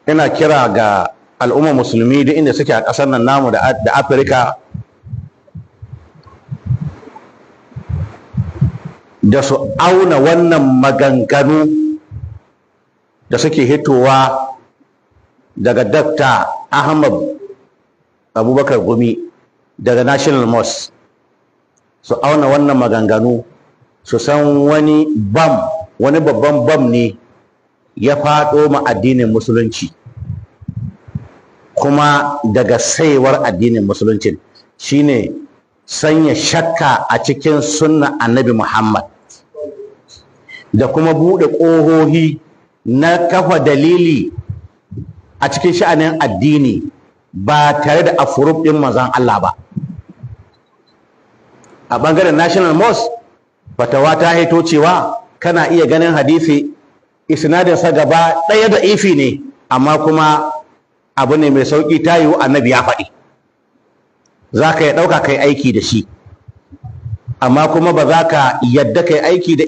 Ina kira ga al'ummar Musulmi duk inda suke a ƙasar nan namu da Afirka da su auna wannan maganganu da suke hitowa daga Dr. Ahmad Abubakar Gumi daga National Mosque. Su auna wannan maganganu, su san wani bam, wani babban bam ne ya faɗo ma addinin Musulunci, kuma daga saiwar addinin Musulunci shine sanya shakka a cikin sunna Annabi Muhammad da kuma buɗe ƙohohi na kafa dalili a cikin sha'anin addini ba tare da approve ɗin Manzon Allah ba. A ɓangaren National Mosque, fatawa ta haito cewa kana iya ganin hadisi isnadinsa gaba ɗaya da ifi ne, amma kuma abu ne mai sauƙi, ta yiwu Annabi ya faɗi, za ka yi ɗauka kai aiki da shi, amma kuma ba za ka yadda kai aiki da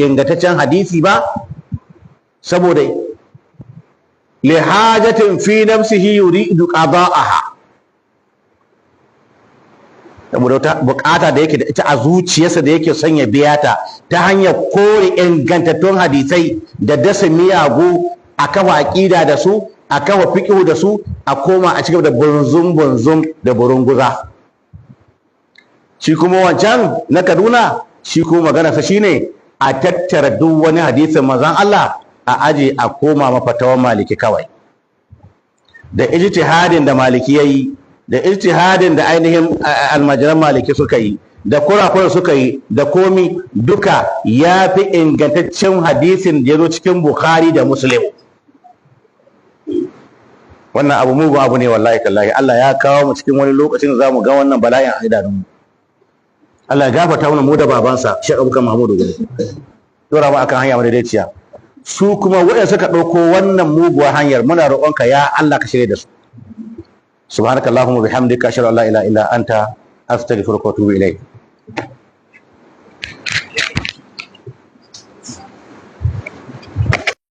ingantaccen hadisi ba, saboda lihajatin fi nafsihi yuridu qada'aha, saboda wata bukata da yake da ita a zuciyarsa da yake son ya biya ta ta hanyar kore ingantattun hadisai da dasa miyagu, a kafa aƙida da su, a kafa fiqhu da su, a koma a cigaba da bunzum bunzum da burunguza. Shi kuma wancan na Kaduna, shi kuma maganarsa shine a tattara duk wani hadisin Manzon Allah a aje, a koma mafatawan Maliki kawai, da ijtihadin da Maliki yayi, da ijtihadin da ainihin almajiran Maliki suka yi, da kurakuran suka yi, da komi duka ya fi ingantaccen hadisin da ya zo cikin Bukhari da Muslim. Wannan abu mugun abu ne, wallahi tallahi. Allah ya kawo mu cikin wani lokacin da zamu ga wannan bala'in a idanunmu. Allah ya gafarta mana mu da babansa Sheikh Abubakar Mahmudu Gumi, dora mu akan hanya madaidaiciya. Su kuma waɗanda suka ɗauko wannan muguwar hanyar, muna roƙonka, ya Allah, ka shirye da su. Subhanakallahumma bihamdika, ashhadu an la ilaha illa anta, astaghfiruka wa atubu ilayk.